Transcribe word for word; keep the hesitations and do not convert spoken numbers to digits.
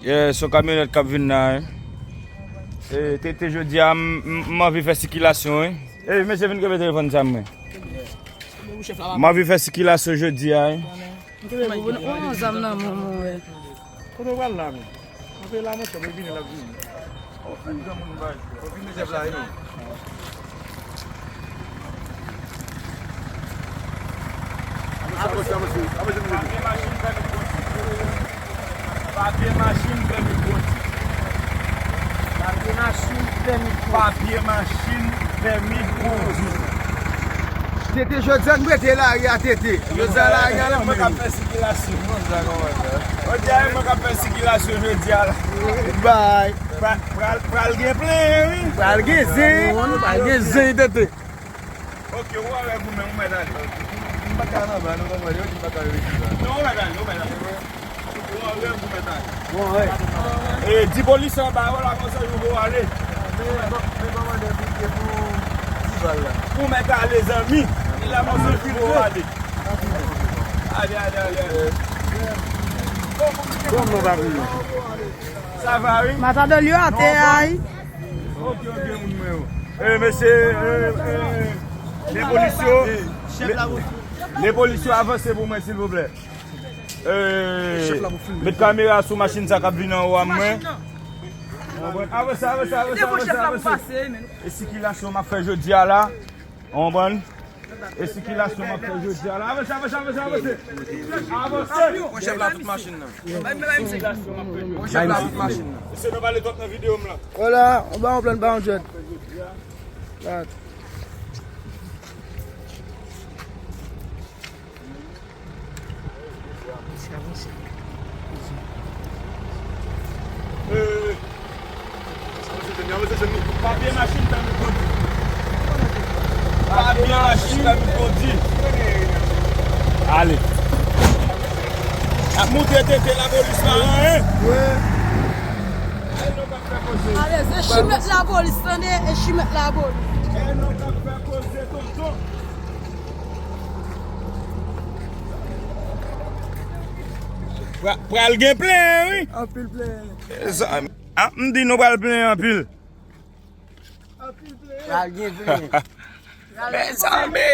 Yeah, se yon kamyonèt k ap vin la, wi. E, Tete, jodi a, m, m, m anvi fè sikilasyon, wi. E, mesye, vin kenbe telefòn sa mwen. M anvi fè sikilasyon jodi a, wi. Ou pran zam nan men mwen, wè. Kote w pral la, men? Ou pral la, monchè, mwen vini, l ap vini. Ou fin granmoun, bay. Ou fin mezèv la, wi. Avanse, avanse, avanse, avanse, avanse. Papye machin, pèmi kondi. Papye machin, pèmi kondi. Papye machin, pèmi kondi. Tete, jodi a nou mete lari a, Tete. Jodi a lari a, mwen k ap fè sikilasyon. Jodi a, mwen k ap fè sikilasyon jodi a la. Bay. Pra-, pral, pral gen plen, wi. Pral gen zen. Pral gen zen, Tete. Ok, ou avèk ou menm, ou mèt ale. M pa ka nan ba, nou konprann, yo di m pa ka rete la. Non, ou mèt ale, ou mèt ale. Ou avèk ou mèt ale. Bon, wè. E, di polisye anba yo, la konsa yo pou ale. Men, men kòmandè pou, pou ti bal la. Ou mèt ale, zanmi. Li la konsa yo pou ale. Ale, ale, ale, ale. Bon, bon, bon. Sa va, wi? Matadòl yo atè a, wi. Ok, ok, moun mwen yo. E, mesye, e, e, men polis yo, men, men polis yo avanse pou mwen, silvouplè. E, met kamera sou machin sa k ap vin anwo a mwen. Avanse, avanse, avanse, avanse, avanse. E sikilasyon m ap fè jodi a la. Ou konprann? E sikilasyon m ap fè jodi a la. Avanse, avanse, avanse, avanse. Avanse. Pran chèf la tout machin nan. Pran chèf la tout machin nan. Mesye, nou pale twòp nan videyo m la. Vwala, anba yon plèn pa yon djèt. Gad. Papye machin pèmi kondi. Papye machin pèmi kondi. Ale. Ap moute Tete lapolis la, hein? Wi. Ale, se chimèt lapolis, tande? E chimèt lapolis. Pra-, pral gen plen, wi. Anpil plen. Sa, a, m di nou pral plen anpil. Anpil plen. Pral gen plen. Mezanmi.